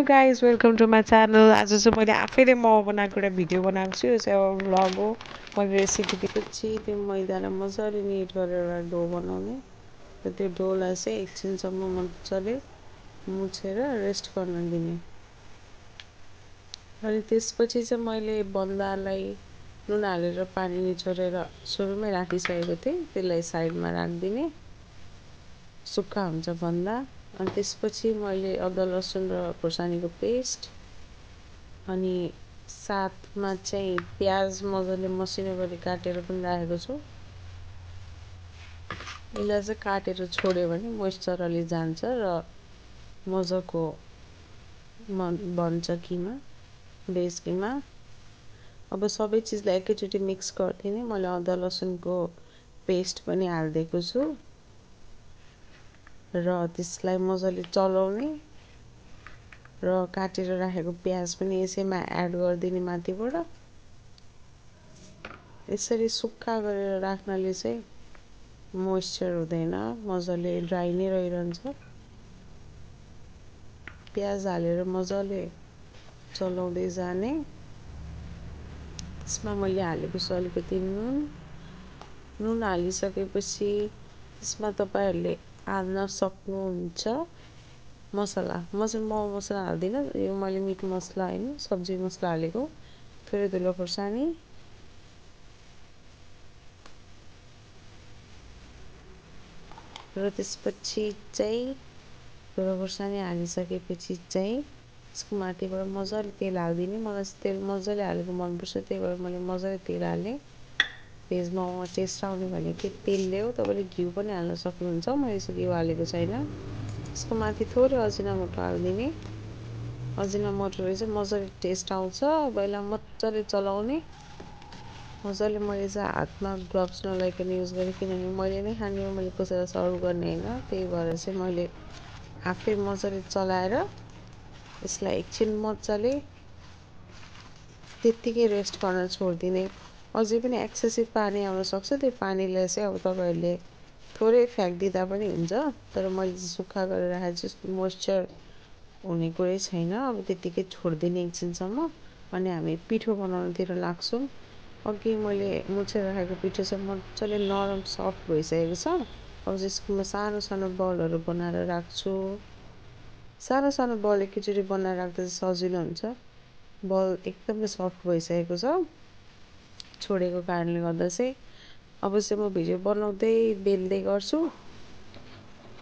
Guys welcome to my channel. आज चाहिँ मैले आफैले मोमो बनाएको एउटा भिडियो बनाएको छु। यो चाहिँ अब भ्लग हो। मैले रेसिपी दिएपछि त्यो मैदालाई मजाले निट गरेर एउटा डो बनाउने र त्यो डोलाई चाहिँ एकछिनसम्म मजाले मुछेर रेस्ट गर्न दिने। अनि त्यसपछि चाहिँ मैले बन्दालाई नुन हालेर पानी निचोरेर सुरुमै राखिसकेको थिएँ। त्यसलाई साइडमा राखिदिने, सुक्खा हुन्छ बन्दा। अनि त्यसपछि मैले अदुवा लसुन र खोर्सानीको पेस्ट अनि साथमा चाहिँ प्याज मजाले मसिनो गरी काटेर पनि राखेको छु। यसलाई चाहिँ काटेर छोड्यो भने मोइस्चर अलि जान्छ र मजाको बन्छ किमा, भेज किमा। अब सबै चिजलाई एकैचोटि मिक्स गरिदिने। मैले अदुवा लसुनको पेस्ट पनि हालिदिएको छु र त्यसलाई मजाले चलाउने र काटेर राखेको प्याज पनि यसैमा एड गरिदिने माथिबाट। यसरी सुक्खा गरेर राख्नाले चाहिँ मोइस्चर हुँदैन, मजाले ड्राई नै रहिरहन्छ। प्याज हालेर मजाले चलाउँदै जाने। त्यसमा मैले हालेको छु अलिकति नुन हालिसकेपछि त्यसमा तपाईँहरूले हाल्न सक्नुहुन्छ मसला। म चाहिँ मोमो मसला हाल्दिनँ, यो मैले मिट मसला होइन सब्जी मसला हालेको। थोरै धुलो खोर्सानी र त्यसपछि चाहिँ धुलो खोर्सानी हालिसकेपछि चाहिँ त्यसको माथिबाट मजाले तेल हालिदिने। मलाई चाहिँ तेल मजाले हालेको मनपर्छ, त्यही भएर मैले मजाले तेल हालेँ। भेज मोमोमा टेस्ट आउने भनेको तेलले हो। तपाईँले घिउ पनि हाल्न सक्नुहुन्छ, मैले चाहिँ घिउ हालेको छैन। त्यसको माथि थोरै अजिनामोटो हालिदिने। अजिनामोटोले चाहिँ मजाले टेस्ट आउँछ। अब यसलाई मजाले चलाउने। मजाले मैले चाहिँ हातमा ग्लोभ्स नलाइकन युज गरेँ, किनभने मैले नै खाने हो, मैले कसैलाई सर्भ गर्ने होइन। त्यही भएर चाहिँ मैले आफै मजाले चलाएर यसलाई एकछिन मजाले त्यत्तिकै रेस्ट गर्न छोडिदिने। अझै पनि एक्सेसिभ पानी आउन सक्छ, त्यो पानीलाई चाहिँ अब तपाईँहरूले थोरै फ्याँकिदिँदा पनि हुन्छ। तर मैले सुक्खा गरेर राखेको छु, मोइस्चर हुने कुरै छैन। अब त्यत्तिकै छोडिदिने एकछिनसम्म। अनि हामी पिठो बनाउनुतिर लाग्छौँ। अघि मैले मुछेर राखेको पिठो चाहिँ मजाले नरम सफ्ट भइसकेको छ। अब त्यसको म सानो सानो बलहरू बनाएर राख्छु। सानो सानो बल एकैचोटि बनाएर राख्दा चाहिँ सजिलो हुन्छ। बल एकदमै सफ्ट भइसकेको छ छोडेको कारणले गर्दा चाहिँ। अब चाहिँ म भिडियो बनाउँदै बेल्दै गर्छु।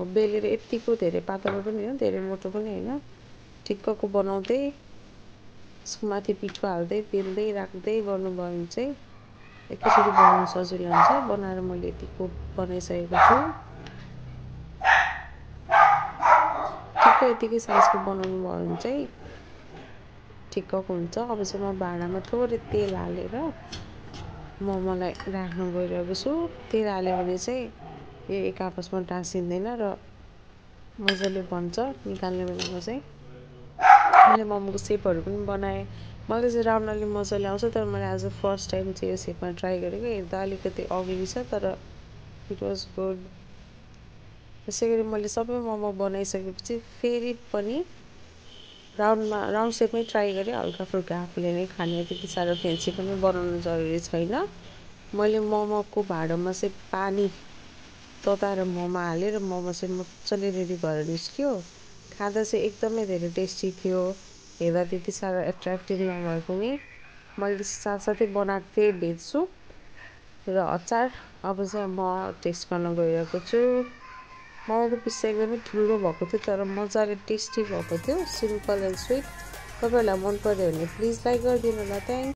बेलेर यत्तिको धेरै पातलो पनि होइन, धेरै मोटो पनि होइन, ठिक्कको बनाउँदै त्यसको माथि पिठो हाल्दै बेल्दै राख्दै गर्नुभयो भने चाहिँ एकैचोटि बनाउनु सजिलो हुन्छ। बनाएर मैले यतिको बनाइसकेको छु। ठिक्क यतिकै साइजको बनाउनु भयो भने चाहिँ ठिक्कको हुन्छ। अब चाहिँ म भाँडामा थोरै तेल हालेर मोमोलाई राख्न गइरहेको छु। तेल हाल्यो भने चाहिँ यो एक आपसमा टाँसिँदैन र मजाले बन्छ निकाल्ने बेलामा चाहिँ। मैले मोमोको सेपहरू पनि बनाएँ। मलाई चाहिँ राम्ररी मजाले आउँछ, तर मैले आज फर्स्ट टाइम चाहिँ यो सेपमा ट्राई गरेको। हेर्दा अलिकति अग्ली छ, तर इट वाज गुड। त्यसै गरी मैले सबै मोमो बनाइसकेपछि फेरि पनि राउन्ड सेपमै ट्राई गरेँ। हल्का फुल्का आफूले नै खाने, त्यति साह्रो फेन्सी पनि बनाउनु जरुरी छैन। मैले मोमोको भाँडोमा चाहिँ पानी तताएर मोमो हालेँ र मोमो चाहिँ मजाले रेडी भएर निस्क्यो। खाँदा चाहिँ एकदमै धेरै टेस्टी थियो। हेर्दा त्यति साह्रो एट्र्याक्टिभ नभए पनि मैले साथसाथै बनाएको थिएँ भेज सुप र अचार। अब चाहिँ म टेस्ट गर्न गइरहेको छु। मोमोको पिस चाहिँ एकदमै ठुलो भएको थियो, तर मजाले टेस्टी भएको थियो, सिम्पल एन्ड स्विट। तपाईँहरूलाई मन पर्यो भने प्लिज लाइक गरिदिनु होला। थ्याङ्क